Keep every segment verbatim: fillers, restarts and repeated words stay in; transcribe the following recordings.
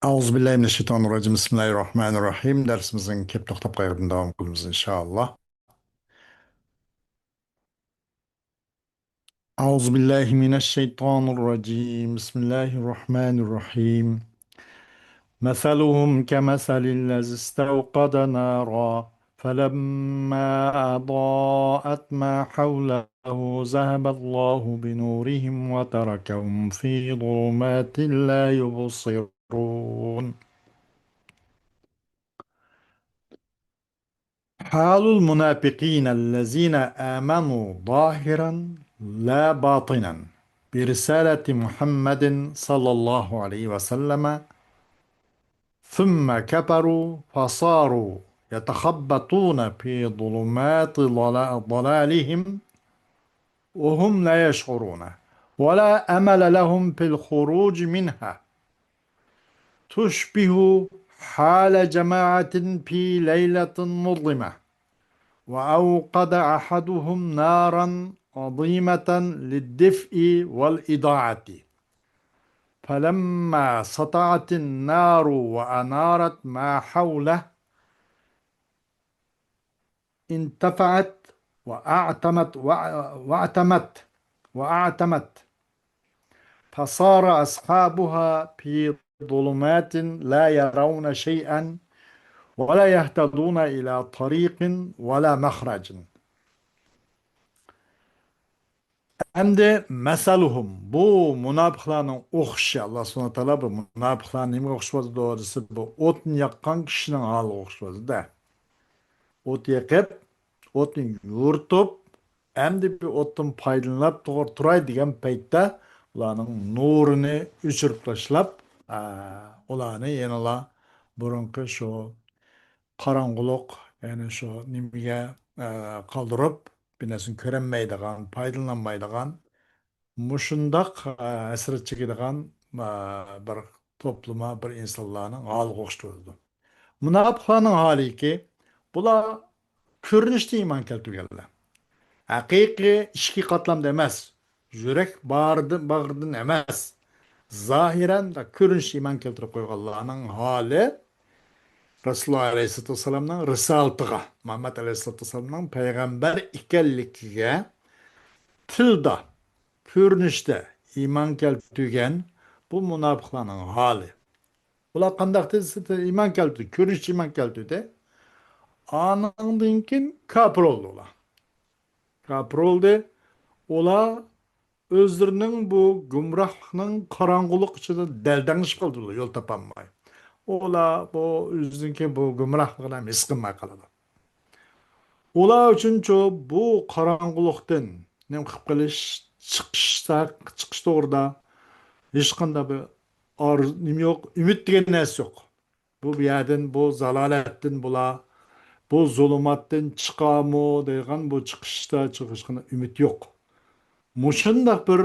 أعوذ بالله من الشيطان الرجيم. بسم الله الرحمن الرحيم. دەرسىمىزنىڭ كەپ توختاپ قالغىنىدا داۋام قىلىمىز، إن شاء الله. أعوذ بالله من الشيطان الرجيم. بسم الله الرحمن الرحيم. مثلهم كمثل الذي استوقد نارا فلما أضاءت ما حوله ذهب الله بنورهم وتركهم في ظلمات لا يبصرون. حال المنافقين الذين آمنوا ظاهرا لا باطنا برسالة محمد صلى الله عليه وسلم ثم كفروا فصاروا يتخبطون في ظلمات ضلا- ضلالهم وهم لا يشعرون ولا أمل لهم في الخروج منها، تشبه حال جماعة في ليلة مظلمة وأوقد أحدهم نارا عظيمة للدفء والإضاءة، فلما سطعت النار وأنارت ما حوله انطفأت وأعتمت وأ- وأعتمت وأعتمت، فصار أصحابها في ظلمات لا يرون شيئا ولا يهتدون إلى طريق ولا مخرج. ئەمدى مەسەلۇھۇم، بۇ مۇناپىقلارنىڭ ئوخشىشى، ئاللا سۇبھانەھۇ ۋە تائالا بۇ مۇناپىقلار نېمىگە ئوخشىتىۋاتىدۇ دېسە، بۇ ئوتنى ياققان كىشىنىڭ ھالىغا ئوخشىتىۋاتىدۇ-دە. ئوت يېقىپ، ئوتنى يورۇتۇپ، ئەمدى بىر ئوتتىن پايدىلىنىپ تۇر-، تۇراي دېگەن پەيتتە، ئۇلارنىڭ نۇرىنى ئۆچۈرۈپ تاشلاپ، ئا، ئۇلارنى يەنىلا بۇرۇنقى شۇ قاراڭغۇلۇق، يەنى شۇ نېمىگە، ئا، قالدۇرۇپ، بىر نەرسىنى كۆرەلمەيدىغان، پايدىلىنالمايدىغان، مۇشۇنداق، ئا، ھەسرەت چېكىدىغان، ئا، بىر توپلۇما، بىر ئىنسانلارنىڭ ھالىغا ئوخشىتىۋاتىدۇ. مۇناپىقلارنىڭ ھالىكى، بۇلار كۆرۈنۈشتە ئىمان كەلتۈرگەنلەر. ھەقىقىي ئىچكى قاتلامدا ئەمەس، يۈرەك باغرىدىن، باغرىدىن ئەمەس، زاھىرەن كۆرۈنۈشتە ئىمان كەلتۈرۈپ قويغانلارنىڭ ھالى رەسۇلۇللا ئەلەيھىسسالاتۇ ۋەسسالامنىڭ رىسالىتىغا، مۇھەممەد ئەلەيھىسسالاتۇ ۋەسسالامنىڭ پەيغەمبەر ئىكەنلىكىگە تىلدا، كۆرۈنۈشتە ئىمان كەلتۈرگەن بۇ مۇناپىقلارنىڭ ھالى. ئۇلار قانداق دېسە، ئىمان كەلتۈردى، كۆرۈنۈشتە ئىمان كەلتۈردى. ئانىڭدىن كېيىن كاپىر بولدى ئۇلار. كاپىر بولدى. ئۇلار ئۆزلىرىنىڭ بۇ گۇمراھلىقنىڭ قاراڭغۇلۇق ئىچىدە دەلدەڭشىپ قالدى، يول تاپالماي. ئۇلار بۇ ئۆزىنىڭكى بۇ گۇمراھلىقىنى ھېس قىلماي قالىدۇ. ئۇلار ئۈچۈنچۇ بۇ قاراڭغۇلۇقتىن نېمە قىلىپ قېلىش، چىقىش، چىقىش توغرىدا ھېچقانداق بىر ئارزۇ، نېمە يوق، ئۈمىد دېگەن نەرسە يوق. بۇ، بۇ يەردىن، بۇ زالالەتتىن بۇلار، بۇ زۇلۇماتتىن چىقارمۇ دەيدىغان، بۇ چىقىشتا چىقىشقا ئۈمىد يوق. مۇشۇنداق بىر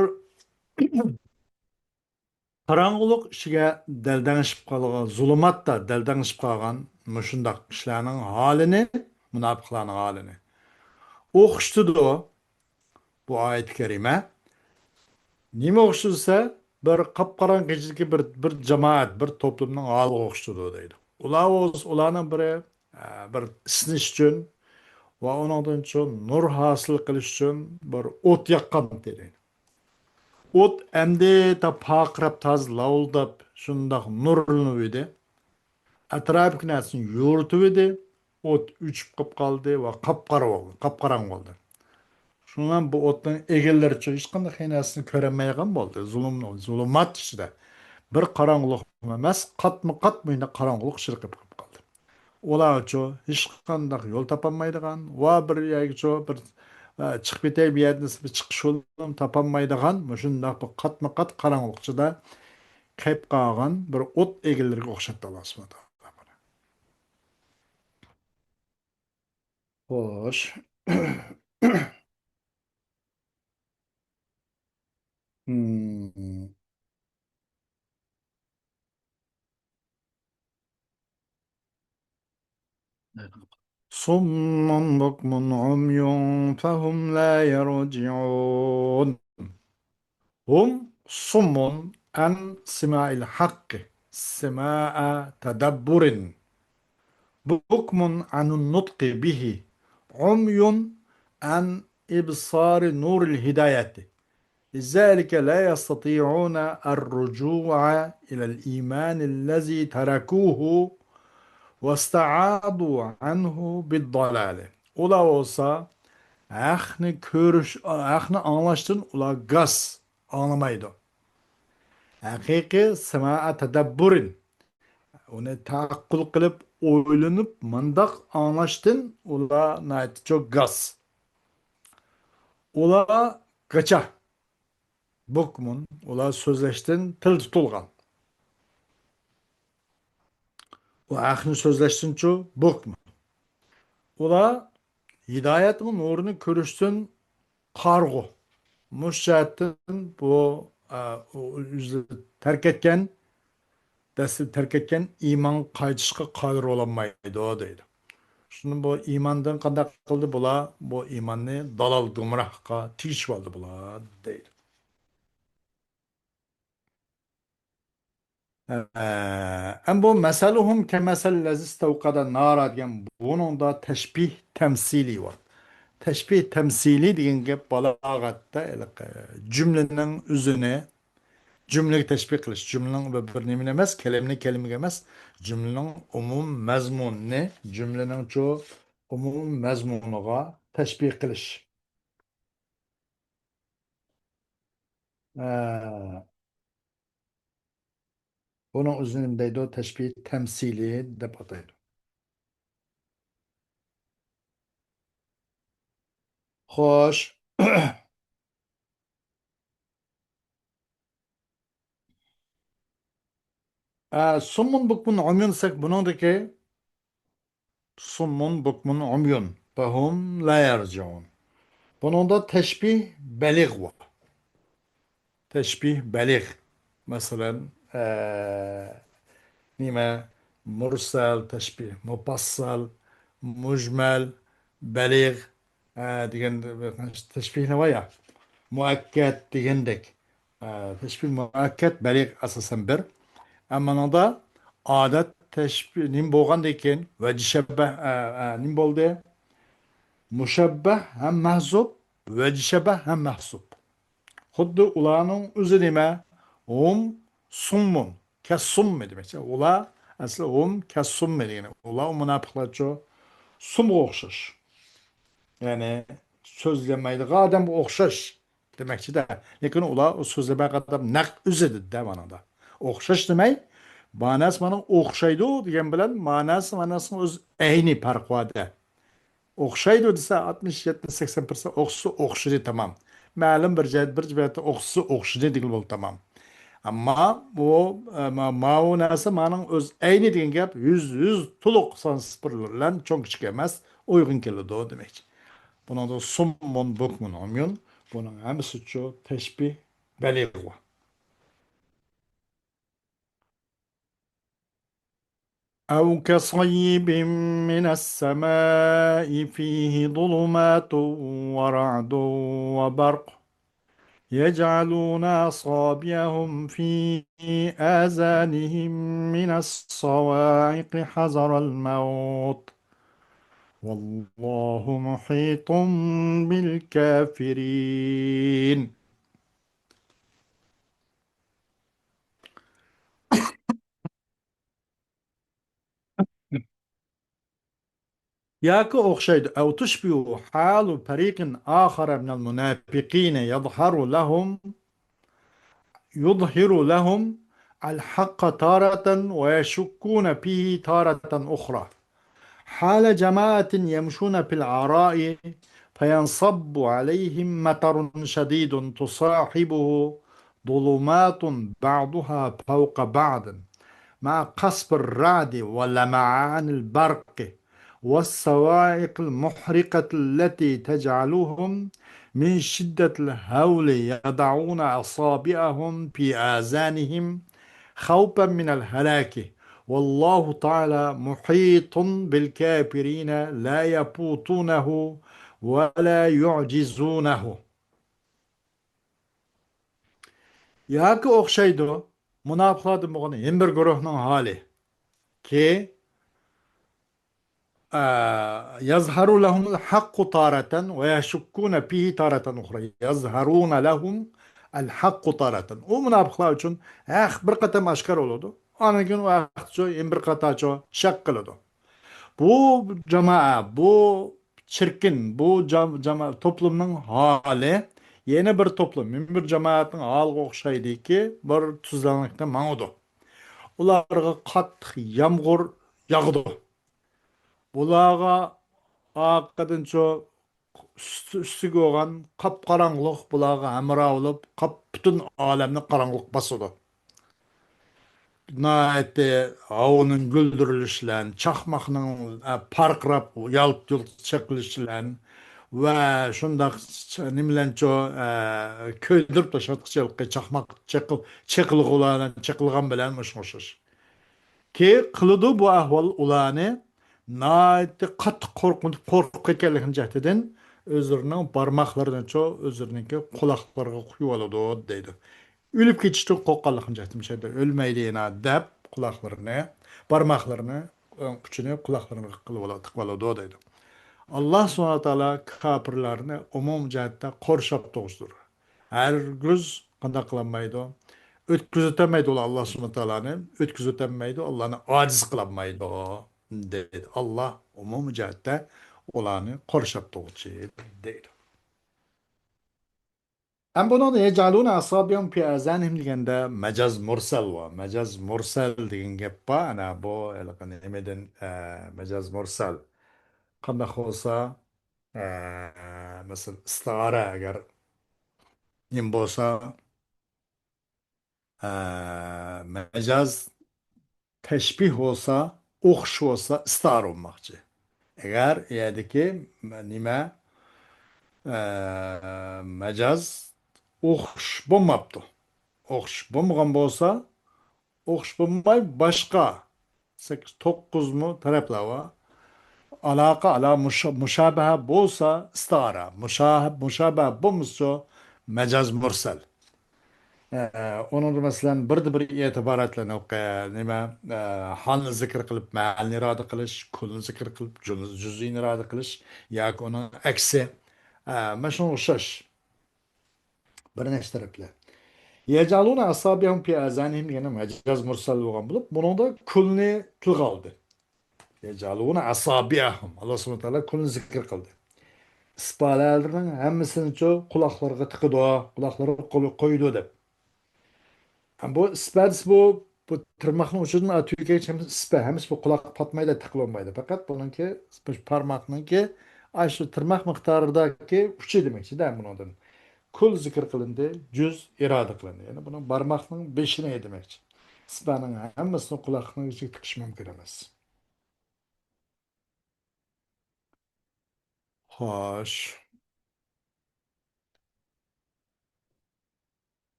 قاراڭغۇلۇق ئىچىگە دەلدەڭشىپ قالغان، زۇلۇماتتا دەلدەڭشىپ قالغان مۇشۇنداق كىشىلەرنىڭ ھالىنى، مۇناپىقلارنىڭ ھالىنى ئوخشىتىدۇ بۇ ئايەت كەرىمە. نېمە ئوخشىتىدۇ دېسە، بىر قاپقاراڭغۇ كېچىدىكى بىر، بىر جامائەت، بىر توپلۇمنىڭ ھالىغا ئوخشىتىدۇ دەيدۇ. ئۇلار بولسا، ئۇلارنىڭ بىرى، ئە، بىر ئىسسىنىش ئۈچۈن ۋە ئۇنىڭدىن چوڭ نۇر ھاسىل قىلىش ئۈچۈن بىر ئوت ياققان دەيدۇ. ئوت ئەمدى تا پارقىراپ، تازا لاۋۇلداپ، شۇنداق نۇرلىنىۋىدى. ئەتراپىدىكى نەرسىنى يورۇتۇۋىدى. ئوت ئۆچۈپ قېلىپ قالدى ۋە قاپقارا بولدى، قاپقاراڭغۇ بولدى. شۇنىڭ بىلەن بۇ ئوتنىڭ ئېگىنلىرىچۇ ھېچقانداق نەرسىنى كۆرەلمەيدىغان بولدى. زۇلۇم، زۇلۇمات ئىچىدە، بىر قاراڭغۇلۇق ئەمەس، قاتمۇ قات مۇنداق قاراڭغۇلۇق ئىچىدە قېلىپ قالدى. ئۇلارچۇ ھېچقانداق يول تاپالمايدىغان ۋە بىر يەرگىچۇ بىر، ئە، چىقىپ كېتەي، بۇ يەردىن بىر چىقىش يولىنى تاپالمايدىغان، مۇشۇنداق بىر قاتمۇ قات قاراڭغۇلۇق ئىچىدە قېلىپ قالغان بىر ئوت ئېگىنلىرىگە ئوخشاتتى ئاللا سۇبھانەھۇ ۋە تائالا بۇنى. خوش. Hmm. صم بكم عمي فهم لا يرجعون. هم صم عن سماع الحق. سماع تدبر، بكم عن النطق به، عمي عن إبصار نور الهداية. لذلك لا يستطيعون الرجوع إلى الإيمان الذي تركوه واستعاضوا عنه بالضلال. ئۇلار بولسا ھەقنى كۆرۈش، ھەقنى ئاڭلاشتىن ئۇلار گاس، ئاڭلىمايدۇ. ھەقىقىي سىمائە تەدەببۇرىن، ئۇنى تەئەققۇل قىلىپ، ئويلىنىپ، مۇنداق ئاڭلاشتىن ئۇلار ناھايىتى چوڭ گاس. ئۇلار گاچا، بۇكمۇن، ئۇلار سۆزلەشتىن تىل تۇتۇلغان. ئۇ ھەقنى سۆزلەشتىنچۇ بۇكمۇن. ئۇلار ھىدايەتنىڭ نۇرىنى كۆرۈشتىن قارىغۇ. مۇشۇ جەھەتتىن بۇ، ئە، ئۆزى تەرك ئەتكەن، دەسلەپ تەرك ئەتكەن ئىمانغا قايتىشقا قادىر بولالمايدۇ، دەيدۇ. شۇنى بۇ ئىماندىن قانداق قىلدى بۇلار؟ بۇ ئىماننى دالال گۇمراھقا تېگىشىۋالدى بۇلار، دەيدۇ. ئەم بۇ مەسەلۇھۇم كەمەسەل لەزىستەۋقەدە نارا دېگەن بۇنىڭدا تەشبىھ تەمسىلىي بار. تەشبىھ تەمسىلىي دېگەن گەپ بالاغەتتە ھېلىقى جۈملىنىڭ ئۆزىنى جۈملىگە تەشبىھ قىلىش. جۈملىنىڭ بىر، بىر نېمىنى ئەمەس، كەلىمىنى كەلىمىگە ئەمەس، جۈملىنىڭ ئومۇم مەزمۇنىنى جۈملىنىڭچۇ ئومۇم مەزمۇنىغا تەشبىھ قىلىش. ئە، بۇنىڭ ئۆزىنى نېمە دەيدۇ؟ تەشبىھ تەمسىلىي دەپ ئاتايدۇ. خوش. ئە، سۇممۇن بۇكمۇن ئۇميۇن دېسەك، بۇنىڭدىكى سۇممۇن بۇكمۇن ئۇميۇن فەھۇم لا يەرجىئۇن. بۇنىڭدا تەشبىھ بەلىغ بار. تەشبىھ بەلىغ. مەسىلەن، ئە، نېمە، مۇرسەل تەشبىھ، مۇپەسسەل، مۇجمەل، بەلىغ، ئە، دېگەن تەشبىھلەر بار يا. مۇئەككەد دېگەندەك. ئە، تەشبىھ مۇئەككەد، بەلىغ ئاساسەن بىر. ئەمما مۇنىڭدا ئادەت تەشبىھ نېمە بولغاندىن كېيىن ۋەجشەببەھ، ئە، ئە، نېمە بولدى؟ مۇشەببەھ ھەم مەھزۇب، ۋەجشەبەھ ھەم مەھزۇب. خۇددى ئۇلارنىڭ ئۆزى نېمە؟ ھۇم سۇممۇن، كەسسۇممى دېمەكچى. ئۇلار ئەسلى ھۇم كەسسۇممى دېگىنى. ئۇلار، ئۇ مۇناپىقلارچۇ، سۇمغا ئوخشاش. يەنى سۆزلىمەيدىغان ئادەمگە ئوخشاش دېمەكچىدە. لېكىن ئۇلار ئۇ سۆزلىمەيدىغان ئادەم نەق ئۆزىدە مانىدا. ئوخشاش دېمەي، ماناسى مانا ئوخشايدۇ دېگەن بىلەن ماناسى، ماناسىنىڭ ئۆز ئەينى پەرقى بار-دە. ئوخشايدۇ دېسە، ئاتمىش، يەتمىش، سەكسەن پىرسەنت ئوخشىسا ئوخشىدى، تامام. مەلۇم بىر جەھەت، بىر جەھەتتە ئوخشىسا ئوخشىدى دېگىلى بولىدۇ، تامام. ئەمما بۇ، ئە، ما-، ماۋۇ نەرسە مانىڭ ئۆز ئەينى دېگەن گەپ يۈز، يۈز تولۇق سانسىز بىر بىلەن چوڭ كىچىك ئەمەس، ئۇيغۇن كېلىدۇ دېمەكچى. بۇنىڭدا سۇممۇن، بۇكمۇن، ئۇميۇن، بۇنىڭ ھەممىسىچۇ تەشبىھ بەلىغ بار. أو كصيب من السماء فيه ظلمات ورعد وبرق يجعلون أصابعهم في آذانهم من الصواعق حذر الموت والله محيط بالكافرين. ياكى ئوخشايدۇ. أو تشبه حال فريق آخر من المنافقين يظهر لهم، يظهر لهم الحق تارة ويشكون فيه تارة أخرى. حال جماعة يمشون في العراء فينصب عليهم مطر شديد تصاحبه ظلمات بعضها فوق بعض مع خسف الرعد ولمعان البرق والصواعق المحرقة التي تجعلهم من شدة الهول يضعون أصابعهم في آذانهم خوفا من الهلاك والله تعالى محيط بالكافرين لا يفوتونه ولا يعجزونه. ياكى ئوخشايدۇ. مۇناپىقلاردىن بولغان يەنە بىر گۇرۇھنىڭ ھالى. كى، ئە، يَظْهَرُ لَهُمُ الْحَقُّ تَارَةً وَيَشُكُّونَ فِيهِ تَارَةً أُخْرَى. يَظْهَرُونَ لَهُمُ الْحَقُّ تَارَةً. ئۇ مۇناپىقلار ئۈچۈن ھەق بىر قېتىم ئاشكارا بولىدۇ. ئاندىن كېيىن ئۇ ھەقچۇ يەنە بىر قېتىمچۇ شەك قىلىدۇ. بۇ جامائە، بۇ چىركىن، بۇ جام-، جاما-، توپلۇمنىڭ ھالى يەنە بىر توپلۇم، يەنە بىر جامائەتنىڭ ھالىغا ئوخشايدۇكى، بىر تۈزلەڭلىكتە ماڭىدۇ. ئۇلارغا قاتتىق يامغۇر ياغىدۇ. بۇلارغا ئارقىدىنچۇ ئۈستى، ئۈستىگە بولغان قاپقاراڭغۇلۇق بۇلارغا ھەمراھ بولۇپ، قاپ-، پۈتۈن ئالەمنى قاراڭغۇلۇق باسىدۇ. ناھايىتى ھاۋانىڭ گۈلدۈرلىشى بىلەن، چاقماقنىڭ، ئە، پارقىراپ يالت-يۇلت چېقىلىشى بىلەن ۋە شۇنداق چ-، نېمە بىلەنچۇ، ئە، كۆيدۈرۈپ تاشلاتقۇچى ھېلىقى چاقماق چېقىل-، چېقىلغۇلار بىلەن، چېقىلغان بىلەن مۇشۇنىڭغا ئوخشاش. كى قىلىدۇ بۇ ئەھۋال ئۇلارنى ناھايىتى قاتتىق قورقۇنۇپ، قورقۇپ كەتكەنلىكىنىڭ جەھىتىدىن ئۆزلىرىنىڭ بارماقلىرىنىچۇ ئۆزلىرىنىڭكى قۇلاقلىرىغا قويۇۋالىدۇ دەيدۇ. ئۆلۈپ كېتىشتىن قورققانلىقىنىڭ جەھىتىدىن، مۇشۇ يەردە ئۆلمەيدۇ يەنە دەپ قۇلاقلىرىنى، بارماقلىرىنى، ئۇچىنى قۇلاقلىرىغا قىلىۋالا-، تىقىۋالىدۇ دەيدۇ. ئاللا سۇبھانەھۇ ۋە تائالا كاپىرلارنى ئومۇمىي جەھەتتە قورشاپ تۇرغۇچىدۇر. ھەرگىز قانداق قىلالمايدۇ؟ ئۆتكۈزۈۋېتەلمەيدۇ ئۇلار ئاللا سۇبھانەھۇ ۋە تائالانى، ئۆتكۈزۈۋېتەلمەيدۇ، ئاللانى ئاجىز قىلالمايدۇ، دەيدۇ. ئاللا ئومۇمىي جەھەتتە ئۇلارنى قورشاپ تۇرغۇچى، دەيدۇ. ھەم بۇنىڭدا يەجئەلۇنە ئەسابىئەھۇم فى ئازانىھىم دېگەندە مەجاز مۇرسەل بار. مەجاز مۇرسەل دېگەن گەپ بار. ئەنە بۇ ھېلىقى نېمىدىن، ئە، مەجاز مۇرسەل. قانداق بولسا، ئە، مەسىلەن، ئىستىئارە ئەگەر نېمە بولسا، ئە، مەجاز تەشبىھ بولسا، ئوخشىش بولسا، ئىستىئارە بولماقچى. ئەگەر ئۇ يەردىكى نېمە، ئە، مەجاز ئوخشىش بولماپتۇ. ئوخشىش بولمىغان بولسا، ئوخشىش بولماي باشقا سەككىز، توققۇزمۇ تەرەپلەر بار. ئالاقە، ئالا مۇشا-، مۇشابەھە بولسا ئىستىئارە. مۇشا-، مۇشابەھە بولمىسىچۇ مەجاز مۇرسەل. ئە، ئۇنىڭدا مەسىلەن، بىردە بىر ئېتىباراتلارنى، نېمە، ئە، ھالنى زىكىر قىلىپ، مەھەلنى ئىرادە قىلىش، كۈلنى زىكىر قىلىپ، جۇز-، جۇزئىنى ئىرادە قىلىش ياكى ئۇنىڭ ئەكسى، ئە، مانا شۇنىڭغا ئوخشاش بىر نەچچە تەرەپلەر. يەجئەلۇنە ئەسابىئەھۇم فى ئازانىھىم دېگەن مەجاز مۇرسەل بولغان بولۇپ، بۇنىڭدا كۈلنى تىلغا ئالدى. يەجئەلۇنە ئەسابىئەھۇم. ئاللا سۇبھانەھۇ ۋە تائالا كۈلنى زىكىر قىلدى. ئىسبالەرنىڭ ھەممىسىنىچۇ قۇلاقلىرىغا تىقىدۇ، قۇلاقلىرىغا قوي-، قويىدۇ دەپ. ھەم بۇ ئىسپا دېسە بۇ، بۇ تىرماقنىڭ ئۇچىدىن تۈگىگەچ ھەممىسى ئىسپا، ھەممىسى بۇ قۇلاققا پاتمايدۇ، تىقىلالمايدۇ. پەقەت بۇنىڭكى بۇ بارماقنىڭكى ئاشۇ تىرماق مىقدارىدىكى ئۇچى دېمەكچىدە بۇنىڭدىن. كۈل زىكىر قىلىندى، جۇز ئىرادە قىلىندى. يەنى بۇنىڭ بارماقنىڭ بېشىنى دېمەكچى. ئىسپانىڭ ھەممىسىنى قۇلاقنىڭ ئىچىگە تىقىش مۇمكىن ئەمەس. خوش.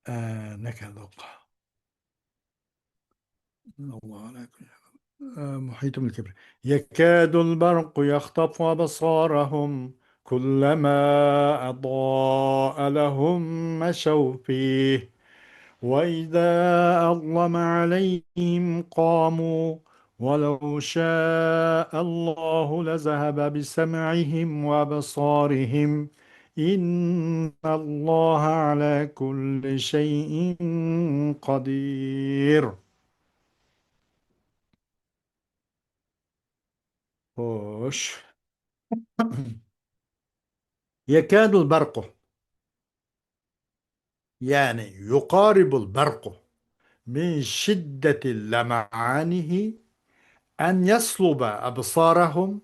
ئە، نەكەلدۇق. الله على كل، ئە، محيط بالكبر. يكاد البرق يخطف أبصارهم كلما أضاء لهم مشوا فيه وإذا أظلم عليهم قاموا ولو شاء الله لذهب بسمعهم وأبصارهم إن الله على كل شيء قدير. خوش. يكاد البرق، يعني يقارب البرق من شدة لمعانه أن يصلب أبصارهم،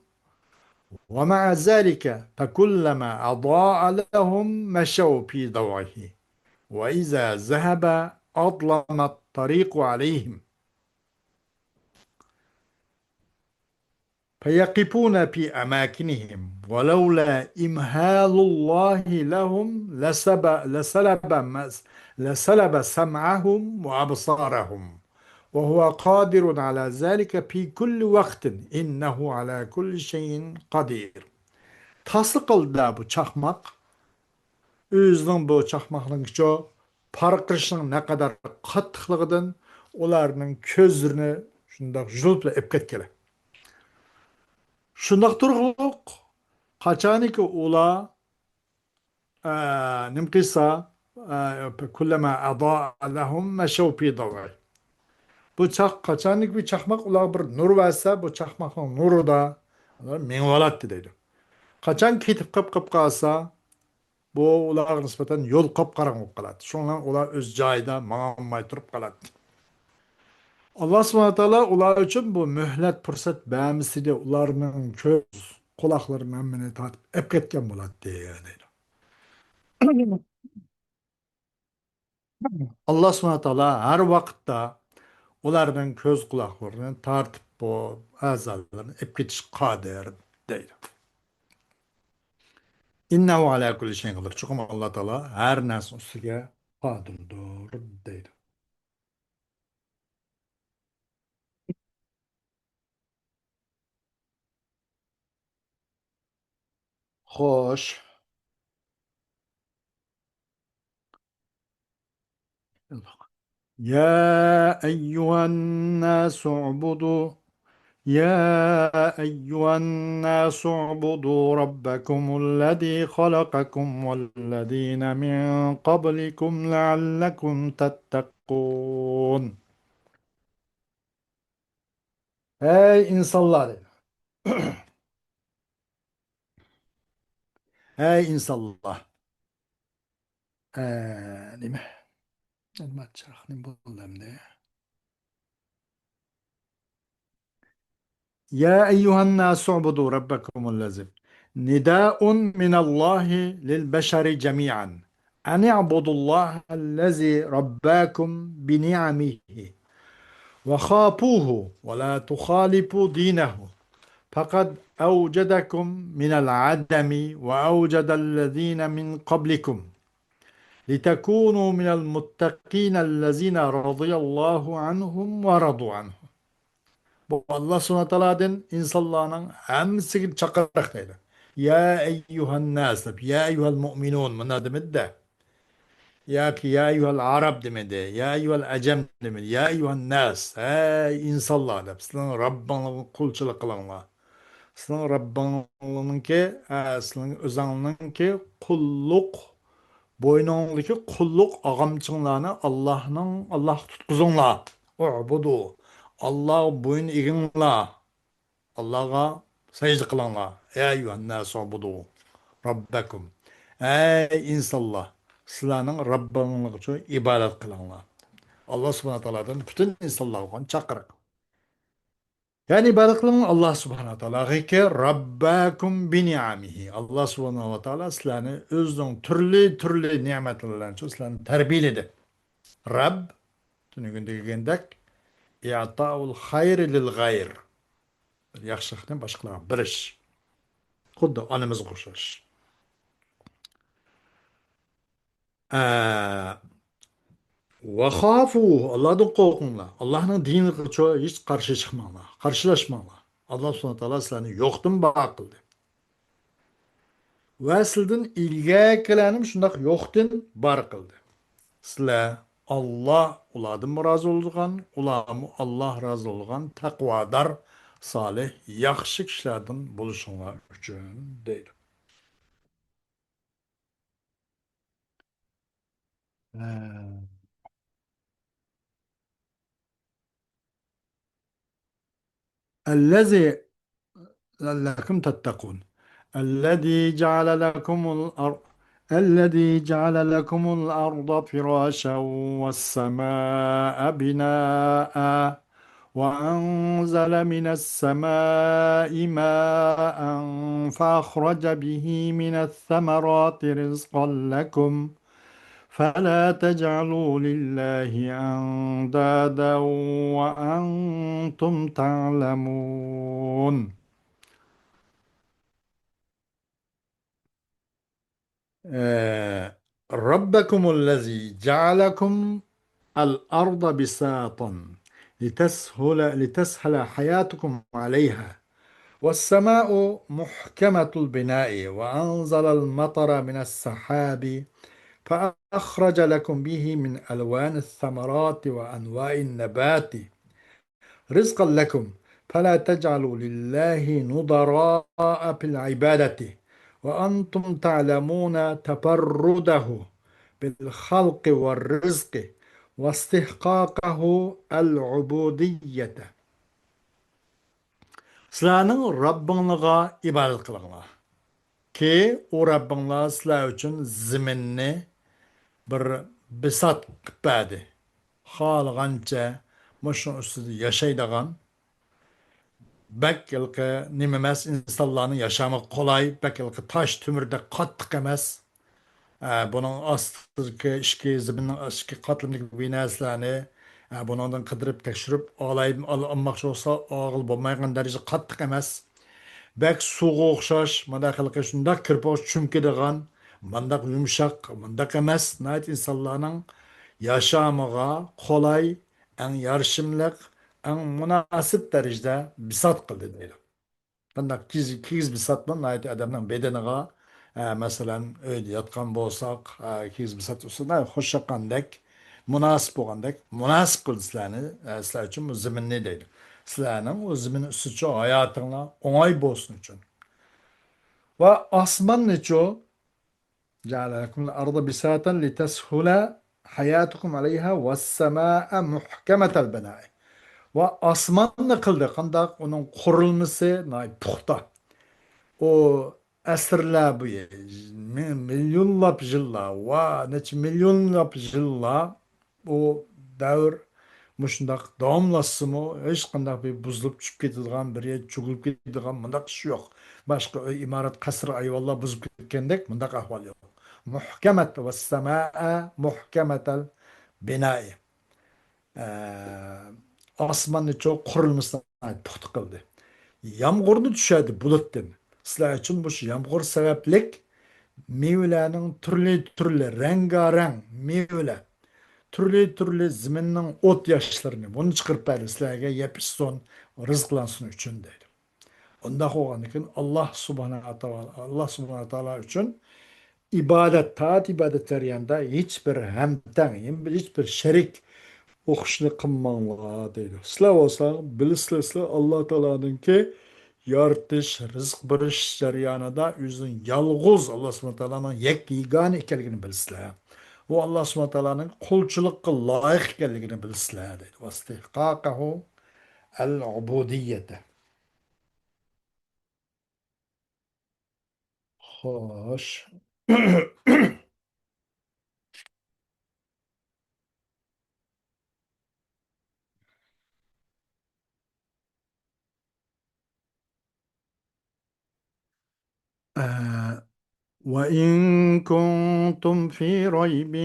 ومع ذلك فكلما أضاء لهم مشوا في ضوئه، وإذا ذهب أظلم الطريق عليهم. فيقفون في أماكنهم، ولولا إمهال الله لهم لسب-، لسلب مس-، لسلب سمعهم وأبصارهم، وهو قادر على ذلك في كل وقت، إنه على كل شيء قدير. تاسلا قىلدى بۇ چاقماق. ئۆزىنىڭ بۇ چاقماقنىڭكىچۇ پارقىرىشىنىڭ نەقەدەر قاتتىقلىقىدىن ئۇلارنىڭ كۆزلىرىنى شۇنداق يۇلۇپلا ئېلىپ كەتكەن. شۇنداق تۇرۇقلۇق، قاچانكى ئۇلار، ئە، نېمە قىلسا، ئە، كلما أضاء لهم مشوا في ضوئه. بۇ چاق، قاچانكى بىر چاقماق ئۇلارغا بىر نۇر بەرسە، بۇ چاقماقنىڭ نۇرىدا ئۇلار مېڭىۋالاتتى دەيدۇ. قاچان كېتىپ قاپ، قاپ قالسا، بۇ ئۇلارغا نىسبەتەن يول قاپقاراڭغۇ بولۇپ قالاتتى. شۇنىڭ بىلەن ئۇلار ئۆز جايىدا ماڭالماي تۇرۇپ قالاتتى. ئاللا سۇبھانە تائالا ئۇلار ئۈچۈن بۇ مۆھلەت پۇرسەت بەرمىسىدى، ئۇلارنىڭ كۆز، قۇلاقلىرىنى ھەممىنى تارتىپ ئەپ كەتكەن بولاتتى، دەيدۇ. ئاللا سۇبھانە تائالا ھەر ۋاقىتتا ئۇلارنىڭ كۆز، قۇلاقلىرىنى تارتىپ، بۇ ئەزالىرىنى ئەپ كېتىشكە قادىر، دەيدۇ. ئىننەھۇ ئەلا كۇللى شەيئىن قەدىر. چوقۇم ئاللا تائالا ھەر نەرسىنىڭ ئۈستىگە قادىردۇر، دەيدۇ. خوش. يا أيها الناس اعبدوا، يا أيها الناس اعبدوا ربكم الذي خلقكم والذين من قبلكم لعلكم تتقون. ئەي ئىنسانلار، دەيدۇ. ئەي ئىنسانلار. ئە، نېمە؟ نېمە چىراغ نېمە بولدى ئەمدى؟ يا أيها الناس اعبدوا ربكم الذي. نداء من الله للبشر جميعا أن اعبدوا الله الذي رباكم بنعمه وخافوه ولا تخالفوا دينه فقد أوجدكم من العدم وأوجد الذين من قبلكم لتكونوا من المتقين الذين رضي الله عنهم ورضوا عنه. بۇ ئاللا سۇبھانە تائالادىن ئىنسانلارنىڭ ھەممىسىگە چاقىرىق دەيدۇ. يا ئەييۇھەنناس دەپ، يا ئەييۇھەل مۇئمىنۇن مۇنداق دېمىدى-دە. ياكى يا ئەييۇھەل ئەرەب دېمىدى، يا ئەييۇھەل ئەجەم دېمىدى، يا ئەييۇھەنناس، ھەي ئىنسانلار دەپ، سىلەرنىڭ رەببىڭلارغا قۇلچىلىق قىلىڭلار. سىلەرنىڭ رەببىڭلارنىڭكى، ئە، سىلەرنىڭ ئۆزۈڭلارنىڭكى قۇللۇق، بوينۇڭدىكى قۇللۇق ئاغامچىڭلارنى ئاللاھنىڭ، ئاللاھقا تۇتقۇزۇڭلار. ئۇبۇدۇ. ئاللاھقا بويۇن ئېگىڭلار. ئاللاھقا سەجدە قىلىڭلار. يا ئەييۇھەنناسۇ ئۇبۇدۇ رەببەكۇم. ئەي ئىنسانلار، سىلەرنىڭ رەببىڭلارغا ئىبادەت قىلىڭلار. ئاللا سۇبھانە تائالادىن پۈتۈن ئىنسانلارغا بولغان چاقىرىق. يەنى ئىبادەت قىلىڭ ئاللا سۇبھانە تائالاغىكى، رەببەكۇم بىنىئەمىھى. ئاللا سۇبھانە ۋە تائالا سىلەرنى ئۆزىنىڭ تۈرلى، تۈرلى نېمەتلىرى بىلەن سىلەرنى تەربىيەلىدى. رەب، تۈنۈگۈن دېگەندەك، ئىئتاؤل خەيرى لىل غەير. ياخشىلىقنى باشقىلارغا بېرىش. خۇددى ئانىمىزغا ئوخشاش. ئە، ۋەخافۇ، ئاللادىن قورقۇڭلار. ئاللانىڭ دىنىغا چو-، ھېچ قارشى چىقماڭلار، قارشىلاشماڭلار. ئاللا سۇبھانە تائالا سىلەرنى يوقتىن بار قىلدى. ۋە سىلەردىن ئىلگەركىلەرنىمۇ شۇنداق يوقتىن بار قىلدى. سىلەر ئاللا ئۇلاردىنمۇ رازى بولىدىغان، ئۇلارمۇ ئاللا رازى بولىدىغان تەقۋادار، سالىھ، ياخشى كىشىلەردىن بولۇشۇڭلار ئۈچۈن دەيدۇ. ھە. الذي لعلكم تتقون. الذي جعل لكم الأرض، الذي جعل لكم الأرض فراشا والسماء بناء وأنزل من السماء ماء فأخرج به من الثمرات رزقا لكم فلا تجعلوا لله أندادا وأنتم تعلمون. آه، ربكم الذي جعلكم الأرض بساطا لتسهل، لتسهل حياتكم عليها والسماء محكمة البناء وأنزل المطر من السحاب فأخرج لكم به من ألوان الثمرات وأنواع النبات رزقا لكم فلا تجعلوا لله نظراء في العبادة وأنتم تعلمون تفرده بالخلق والرزق واستحقاقه العبودية. سىلەرنىڭ رەببىڭلارغا ئىبادەت قىلىڭلار. كى، ئۇ رەببىڭلار سىلەر ئۈچۈن زېمىننى بىر بىسات قىلىپ بەردى. خالىغانچە مۇشۇنىڭ ئۈستىدە ياشايدىغان، بەك ھېلىقى نېمە ئەمەس، ئىنسانلارنىڭ ياشامىغا قولاي، بەك ھېلىقى تاش تۆمۈردەك قاتتىق ئەمەس. ئە، بۇنىڭ ئاستىدىكى ئىككى، زېمىننىڭ ئىككى قاتلىمىدىكى بىنەسىلەرنى، ئە، بۇنىڭدىن قىدىرىپ تەكشۈرۈپ ئالاي-، ئال-، ئالماقچى بولسا، ئالغىلى بولمايدىغان دەرىجىدە قاتتىق ئەمەس. بەك سۇغا ئوخشاش، مانداق ھېلىقى شۇنداق كىرپىكى چۈمكىدىغان، مانداق يۇمشاق، مانداق ئەمەس. ناھايىتى ئىنسانلارنىڭ ياشامىغا قولاي، ئەڭ يارىشىملىق، ئەڭ مۇناسىپ دەرىجىدە بىسات قىلدى دەيدۇ. قانداق كىگىز، كىگىز بىساتمۇ ناھايىتى ئادەمنىڭ بېدىنىغا، ئە، مەسىلەن، ئۆيدە ياتقان بولساق، ئە، كىگىز بىسات ئۈستىدە خۇش ياققاندەك، مۇناسىپ بولغاندەك، مۇناسىپ قىلدى سىلەرنى، ئە، سىلەر ئۈچۈن بۇ زېمىننى دەيدۇ. سىلەرنىڭ ئۇ زېمىن ئۈستىچۇ ھاياتىڭلار ئوڭاي بولسۇن ئۈچۈن. ۋە ئاسماننىچۇ جعل لكم الأرض بساطا لتسهل حياتكم عليها والسماء محكمة البناء. ۋە ئاسماننى قىلدى. قانداق؟ ئۇنىڭ قۇرۇلمىسى ناھايىتى پۇختا. ئۇ ئەسىرلەر بويى، مىليونلاپ يىللار، ۋە نەچچە مىليونلاپ يىللار ئۇ دەۋر مۇشۇنداق داۋاملاشسىمۇ، ھېچقانداق بىر بۇزۇلۇپ چۈشۈپ كېتىدىغان، بىر يەر چۆكۈلۈپ كېتىدىغان مۇنداق ئىش يوق. باشقا ئۆي، ئىمارەت، قەسىر، ئايۋانلار بۇزۇپ كەتكەندەك مۇنداق ئەھۋال يوق. مۇھكەمەت ۋەسسەمائە مۇھكەمەتەل بىنائى. ئە، ئاسماننى چوڭ قۇرۇلمىسىنى پۇختا قىلدى. يامغۇرنى چۈشۈردى بۇلۇتتىن. سىلەر ئۈچۈن مۇشۇ يامغۇر سەۋەبلىك مېۋىلەرنىڭ تۈرلى تۈرلى، رەڭگارەڭ مېۋىلەر، تۈرلى تۈرلى زېمىننىڭ ئوت ياشلىرىنى، بۇنى چىقىرىپ بەردى سىلەرگە، يەپ ئىچسۇن، رىزىقلانسۇن ئۈچۈن دەيدۇ. ئۇنداق بولغاندىكىن، ئاللا سۇبھانەھۇ ۋە تائالا، ئاللا سۇبھانەھۇ ۋە تائالا ئۈچۈن ئىبادەت، تائەت ئىبادەت جەريانىدا ھېچ بىر ھەمتەڭ، ھېچ بىر شەرىك ئوخشىشنى قىلماڭلار دەيدۇ. سىلەر بولسا بىلىسىلەر، سىلەر ئاللا تائالانىڭكى يارىتىش، رىزىق بېرىش جەريانىدا ئۆزىنىڭ يالغۇز ئاللا سۇبھانەھۇ ۋە تائالانىڭ يەككە يېگانە ئىكەنلىكىنى بىلىسىلەر. ئۇ ئاللا سۇبھانەھۇ ۋە تائالانىڭ قۇلچىلىققا لايىق ئىكەنلىكىنى بىلىسىلەر دەيدۇ. واستحقاقه العبودية. خوش. آه، وإن كنتم في ريب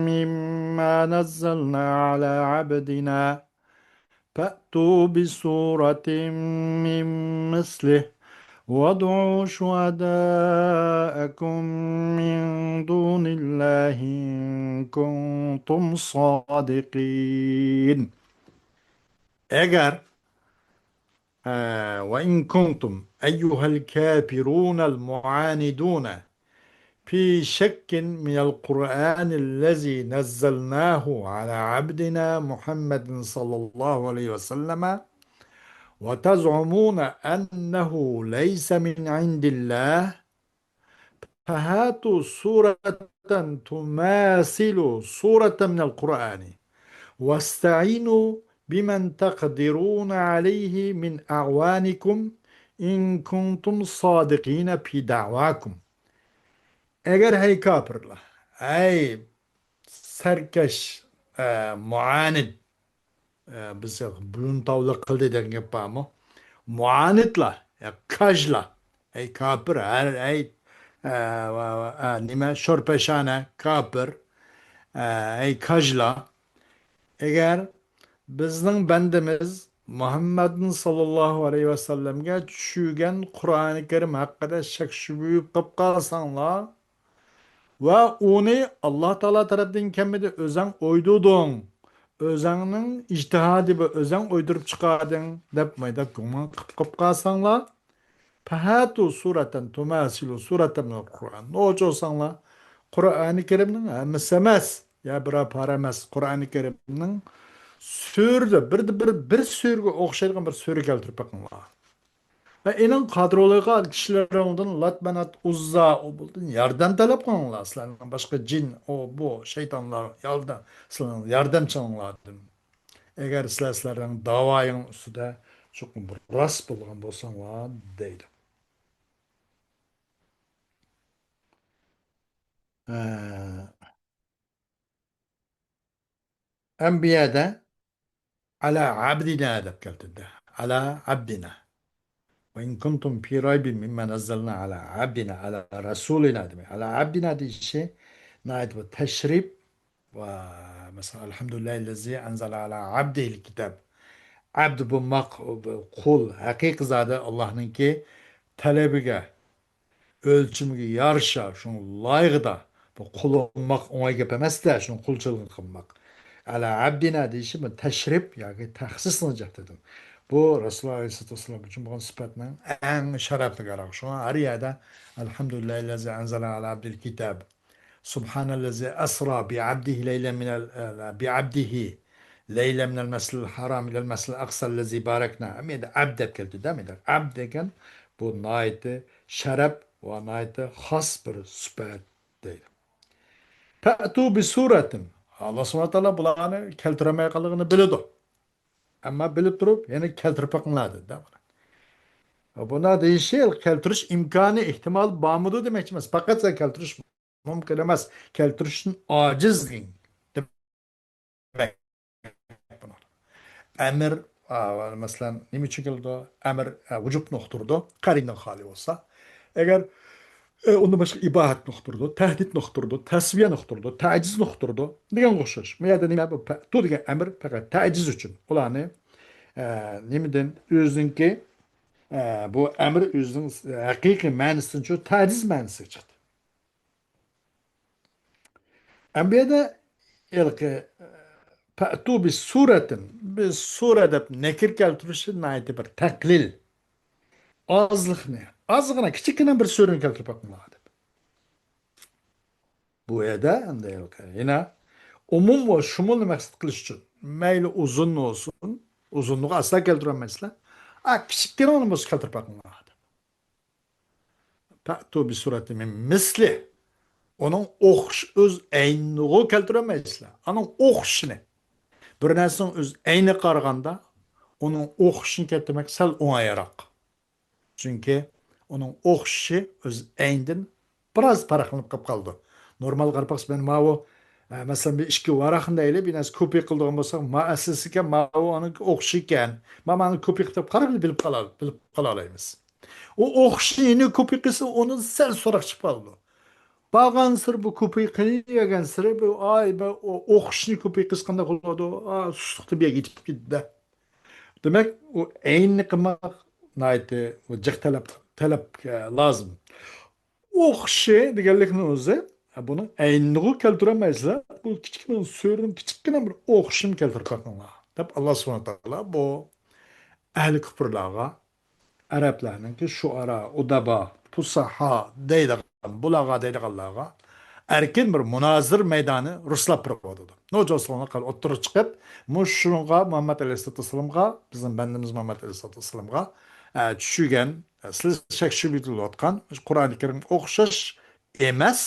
مما نزلنا على عبدنا فأتوا بسورة من مثله وادعوا شهداءكم من دون الله إن كنتم صادقين. ئەگەر، ئە، وإن كنتم أيها الكافرون المعاندون في شك من القرآن الذي نزلناه على عبدنا محمد صلى الله عليه وسلم وتزعمون أنه ليس من عند الله فهاتوا سورة تماثل سورة من القرآن واستعينوا بمن تقدرون عليه من أعوانكم إن كنتم صادقين في دعواكم. ئەگەر ھەي كاپىرلار، ھەي سەركەش، ئە، مۇئانىد، ئە، بىز بويۇنتاۋلىق قىلدى دېگەن گەپ بارمۇ؟ مۇئانىدلار، ئە، كاجلار، ئەي كاپىر، ھەر، ئەي، ئە، ۋە، ۋە، ئە، نېمە، شورپەشانە، كاپىر، ئە، ئەي كاجلار. ئەگەر بىزنىڭ بەندىمىز مۇھەممەدنىڭ ساللاللاھۇ ئەلەيھى ۋەسەللەمگە چۈشۈرگەن قۇرئانى كەرىم ھەققىدە شەك شۈبھە قىلىپ قالساڭلار، ۋە ئۇنى ئاللا تائالا تەرەپتىن كەلمىدى، ئۆزەڭ ئويدۇدۇڭ، ئۆزەڭنىڭ ئىجتىھادى بار، ئۆزەڭ ئويدۇرۇپ چىقاردىڭ دەپ مايدا گۇمان قىلىپ قالساڭلار، فەھاتۇ سۇرەتەن تۇماسىلۇ سۇرەتەن مىنەل قۇرئان. نوچى بولساڭلار، قۇرئانى كەرىمنىڭ ھەممىسى ئەمەس، يا بىرەر پارە ئەمەس، قۇرئانى كەرىمنىڭ سۈرىدە بىردە بىر، بىر سۈرىگە ئوخشايدىغان بىر سۈرە كەلتۈرۈپ بېقىڭلار. ۋە ئېنىڭ قادىرلىغان كىشىلىرىڭدىن لات، مانات، ئۇززا، ئۇ بۇدىن ياردەم تەلەپ قىلىڭلار. سىلەرنىڭ باشقا جىن، ئۇ، بۇ، شەيتانلار ياردەم، سىلەرنىڭ ياردەمچىڭلاردىن. ئەگەر سىلەر سىلەرنىڭ داۋايىڭ ئۈستىدە چوقۇم راست بولغان بولساڭلار، دەيدۇ. ئە، ئەنبىيەدە «ئەلا ئەبدىنا» دەپ كەلتۈردى. «ئەلا ئەبدىنا. ۋە ئىن كۇنتۇم فى رەيبىن مىمما نەززەلنا ئەلا ئەبدىنا، ئەلا رەسۇلىنا» دېمەي. «ئەلا ئەبدىنا» دېيىشى ناھايىتى بىر تەشرىپ ۋە، مەسىلەن، «ئەلھەمدۇلىللاھىللەزى ئەنزەلە ئەلا ئەبدىھىل كىتاب». ئەبد بولماق، قۇل، ھەقىقىي زادى ئاللاھنىڭكى تەلىپىگە، ئۆلچىمىگە يارىشا، شۇنىڭ لايىقىدا بۇ قۇل بولماق ئوڭاي گەپ ئەمەس-دە، شۇنىڭ قۇلچىلىقىنى قىلماق. «ئەلا ئەبدىنا» دېيىشى بۇ تەشرىپ ياكى تەخسىسنىڭ جەھىتىدىن. بۇ رەسۇلۇللا ئەلەيھىسسالاتۇ ۋەسسالام ئۈچۈن بولغان سۈپەتنىڭ ئەڭ شەرەپلىك ئارىغى. شۇڭا ھەر يەردە «ئەلھەمدۇلىللاھىللەزى ئەنزەلە ئەلا ئەبدىھىل كىتاب. سۇبھانەللەزى ئەسرا بىئەبدىھى لەيلەن مىنەل، بىئەبدىھى لەيلەن مىنەل مەسجىدىل ھارام ئىلەل مەسجىدىل ئەقسەللەزى بارەكنا». ھەممە يەردە «ئەبد» دەپ كەلتى، دەمەيدۇ. «ئەبد» دېگەن بۇ ناھايىتى شەرەپ ۋە ناھايىتى خاس بىر سۈپەت دەيدۇ. «فەئتۇ بىسۇرەتىن». ئاللا سۇبھانەھۇ ۋە تائالا بۇلارنى كەلتۈرەلمەيدىغانلىقىنى بىلىدۇ. ئەمما بىلىپ تۇرۇپ، يەنە «كەلتۈرۈپ بېقىڭلار» دېدى. بۇنىڭ دېيىشى، كەلتۈرۈش ئىمكانى، ئېھتىمال بارمىدۇ دېمەكچى ئەمەس. پەقەت سەن كەلتۈرۈش مۇمكىن ئەمەس، كەلتۈرۈشتىن ئاجىز دېگەن دېمەك. ئەمر، ئا، مەسىلەن، نېمە ئۈچۈن كېلىدۇ؟ ئەمر، ئا، ۋۇجۇبنى ئۇقتۇرىدۇ، قەرىنىدىن خالىي بولسا. ئەگەر، ئە، ئۇندىن باشقا ئىباھەتنى ئۇقتۇرىدۇ، تەھدىتنى ئۇقتۇرىدۇ، تەسۋىيەنى ئۇقتۇرىدۇ، تەئجىزنى ئۇقتۇرىدۇ دېگەنگە ئوخشاش. بۇ يەردە نېمە؟ بۇ پەتۇ دېگەن ئەمر پەقەت تەئجىز ئۈچۈن. ئۇلارنى، ئە، نېمىدىن، ئۆزىنىڭكى، ئە، بۇ ئەمر ئۆزىنىڭ ھەقىقىي مەنىسىدىن چوڭ تەئجىز مەنىسىگە چىقتى. ئەمما بۇ يەردە ھېلىقى «پەئتۇ بىسۇرەتىن»، بىسۇرە دەپ نەكىر كەلتۈرۈشى ناھايىتى بىر تەقلىل. ئازلىقنى، ئازغىنە، كىچىككىنە بىر سۈرىنى كەلتۈرۈپ باقىڭلار دەپ. بۇ يەردە ئەمدى ھېلىقى يەنە ئومۇم ۋە شۇمۇلنى مەقسەت قىلىش ئۈچۈن، مەيلى ئۇزۇن بولسۇن، ئۇزۇنلۇقى ئاسلا كەلتۈرەلمەيسىلەر. ئا، كىچىككىنە بولسا كەلتۈرۈپ باقىڭلار دەپ. «پەئتۇ بىسۇرەتىن مىن مىسلىھ». ئۇنىڭ ئوخش-، ئۆز ئەينىغۇ كەلتۈرەلمەيسىلەر. ئۇنىڭ ئوخشىشىنى. بىر نەرسىنىڭ ئۆز ئەينىگە قارىغاندا، ئۇنىڭ ئوخشىشىنى كەلتۈرمەك سەل ئوڭايراق. چۈنكى ئۇنىڭ ئوخشىشى ئۆز ئەينىدىن بىراز پەرقلىنىپ قېلىپ قالىدۇ. نورمال قاراپ باقسا، مەن ماۋۇ، ئە، مەسىلەن، بىر ئىككى ۋاراقنى دەيلى، بىر نەرسە كوپىي قىلىدىغان بولساق، ما ئەسلىسىكەن، ماۋۇ ئۇنىڭكى ئوخشىشى ئىكەن. ما مانا كوپىي قىلىپ قاراپ بىلىپ قالا-، بىلىپ قالالايمىز. ئۇ ئوخشىشىنى كوپىي قىلسا، ئۇنىڭ سەل سوراق چىقىپ قالىدۇ. بارغانسېرى بۇ كوپىي قىلىۋەرگەنسېرى، بۇ، ئاي، بۇ ئو-، ئوخشىشىنى كوپىي قىلسا قانداق بولىدۇ؟ ئا، سۇسلۇقتا بىر يەرگە يېتىپ كېتىدۇ. دېمەك، ئۇ ئەينىنى قىلماق ناھايىتى بۇ جىق تەلەپ، تەلەپ، ئە، لازىم. ئوخشىشى دېگەنلىكنىڭ ئۆزى، ئە، بۇنىڭ ئەينىنىغۇ كەلتۈرەلمەيسىلەر. بۇ كىچىككىنە سۈرىنىڭ كىچىككىنە بىر ئوخشىشىنى كەلتۈرۈپ باقىڭلار، دەپ ئاللا سۇبھانەھۇ ۋە تائالا بۇ ئەھلى كۇپۇرلارغا، ئەرەبلەرنىڭكى شۇئارا، ئۇدەبا، پۇساھا دەيدىغان، بۇلارغا دەيدىغانلارغا ئەركىن بىر مۇنازىرە مەيدانى رۇسلاپ بېرىۋاتىدۇ. نوچوسلارنىڭ قال ئوتتۇرىغا چىقىپ، مۇشۇنىڭغا مۇھەممەد ئەلەيھىسسالاتۇ ۋەسسالامغا، بىزنىڭ بەندىمىز مۇھەممەد ئەلەيھىسسالاتۇ ۋەسسالامغا، ئە، چۈشۈرگەن، ئە، سىز شەك شۈبھە قىلىۋاتقان قۇرئانى كەرىمگە ئوخشاش ئەمەس،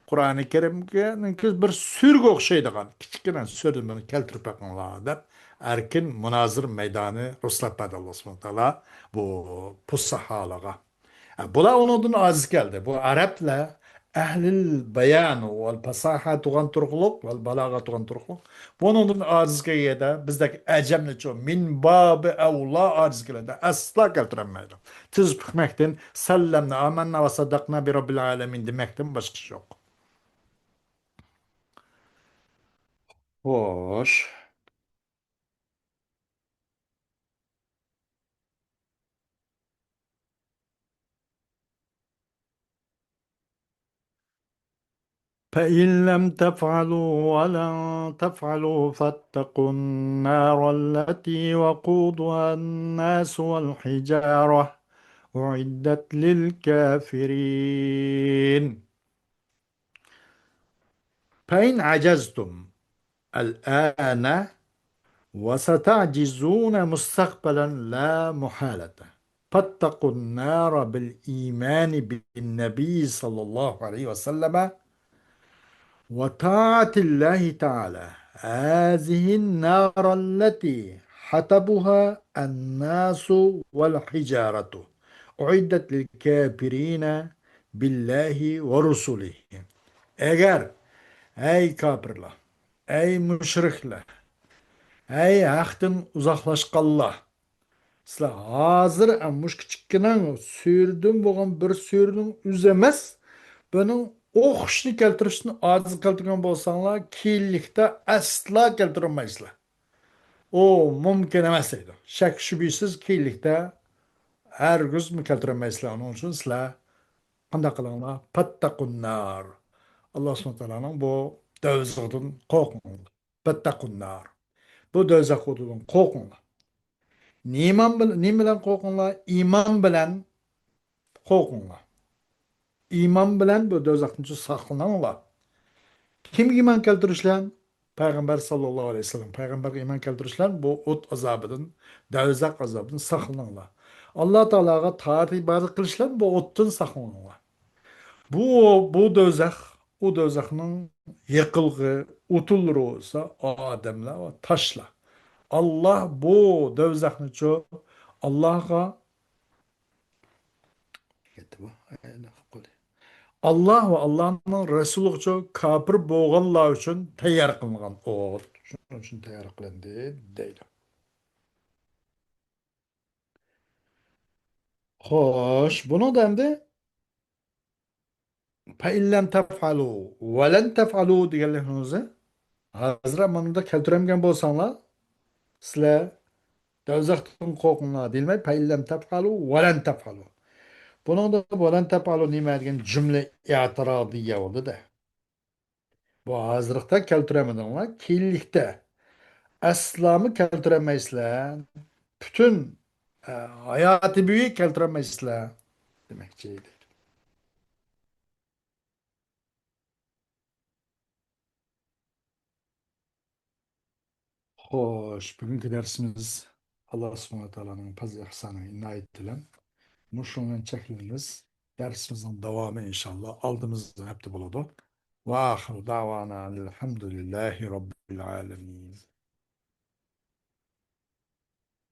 قۇرئانى كەرىمنىڭكى بىر سۈرىگە ئوخشايدىغان كىچىككىنە سۈرىدىن بۇنى كەلتۈرۈپ بېقىڭلار دەپ، ئەركىن مۇنازىرە مەيدانى رۇسلاپ بەردى ئاللا سۇبھانەھۇ ۋە تائالا بۇ پۇسساھالارغا. بۇلار ئۇنىڭدىن ئاجىز كەلدى. بۇ ئەرەبلەر ئەھلىل بايان ۋەل پاساھە تۇغان تۇرۇقلۇق، ۋەل بالاغە تۇغان تۇرۇقلۇق. بۇنىڭدىن ئاجىز كەلگەندە بىزدەك ئەجەمنىچۇ مىن بابى ئەۋلا ئاجىز كېلىدۇ. ئەسلا كەلتۈرەلمەيدۇ. تىز پۈكمەكتىن سەللەمنا ئامەننا ۋە سەددەقنا بى رەببىل ئالەمىن دېمەكتىن باشقا ئىش يوق. خوش. فإن لم تفعلوا ولن تفعلوا فاتقوا النار التي وقودها الناس والحجارة أعدت للكافرين. فإن عجزتم الآن وستعجزون مستقبلا لا محالة، فاتقوا النار بالإيمان بالنبي صلى الله عليه وسلم وطاعة الله تعالى، هذه النار التي حطبها الناس والحجارة، أعدت للكافرين بالله ورسله. ئەگەر، ئەي كاپىرلار، ئەي مۇشرىكلار، ئەي ھەقتىن ئۇزاقلاشقانلار، سىلەر ھازىر مۇشۇ كىچىككىنە سۈرىدىن بولغان بىر سۈرىنىڭ ئۆزى ئەمەس، بۇنىڭ ئوخشىشىنى كەلتۈرۈشتىن ئاجىز قالدۇرغان بولساڭلار، كېيىنلىكتە ئەسلا كەلتۈرەلمەيسىلەر. ئۇ مۇمكىن ئەمەس دەيدۇ. شەك شۈبھىسىز كېيىنلىكتە ھەرگىزمۇ كەلتۈرەلمەيسىلەر. ئۇنىڭ ئۈچۈن سىلەر قانداق قىلىڭلار؟ فاتتەقۇننار. ئاللا سۇبھانەھۇ ۋە تائالانىڭ بۇ دوزىخىدىن قورقۇڭلار. فاتتەقۇننار. بۇ دوزاخ ئوتىدىن قورقۇڭلار. نېمە بىل-، نېمە بىلەن قورقۇڭلار؟ ئىمان بىلەن قورقۇڭلار. ئىمان بىلەن بۇ دوزاختىن ساقلىنىڭلار. كىمگە ئىمان كەلتۈرۈش بىلەن؟ پەيغەمبەر ساللاللاھۇ ئەلەيھى ۋەسەللەم. پەيغەمبەرگە ئىمان كەلتۈرۈش بىلەن بۇ ئوت ئازابىدىن، دوزاخ ئازابىدىن ساقلىنىڭلار. ئاللا تائالاغا تائەت ئىبادەت قىلىش بىلەن بۇ ئوتتىن ساقلىنىڭلار. بۇ، بۇ دوزاخ، ئۇ دوزاخنىڭ يېقىلغۇ ئوتۇنلىرى بولسا ئادەملەر ۋە تاشلار. ئاللا بۇ دوزاخنىچۇ، ئاللاغا كەتتى بۇ. ئەنە قىلىپ قويدى. ئاللا ۋە ئاللانىڭ رەسۇلىغىچۇ كاپىر بولغانلار ئۈچۈن تەييار قىلىنغان ئوت. شۇنىڭ ئۈچۈن تەييار قىلىندى دەيدۇ. خوش، بۇنىڭدا ئەمدى فَإِنْ لَمْ تَفْعَلُوا وَلَنْ تَفْعَلُوا دېگەنلىكىڭىزنى ھازىر مانا بۇنداق كەلتۈرەلمىگەن بولساڭلار، سىلەر دوزاختىن قورقۇڭلار دېيىلمەي، فَإِنْ لَمْ تَفْعَلُوا وَلَنْ تَفْعَلُوا. بۇنىڭدا ۋەلەن تەپئەلۇ نېمە دېگەن جۈملە ئېتىرازىيە بولدى-دە. بۇ ھازىرلىقتا كەلتۈرەلمىدىڭلار، كېيىنلىكتە ئەسلامۇ كەلتۈرەلمەيسىلەر. پۈتۈن، ئە، ھاياتى بويى كەلتۈرەلمەيسىلەر دېمەكچى. خوش، بۈگۈنكى دەرسىمىز ئاللا سۇبھانەھۇ ۋە تائالانىڭ پەزلى ئېھسانى ئىنايىتى بىلەن مۇشۇنىڭ بىلەن چەكلىنىمىز. دەرسىمىزنىڭ داۋامى ئىنشاللا ئالدىمىزدىكى ھەپتە بولىدۇ. وآخر دعوانا أن الحمد لله رب العالمين.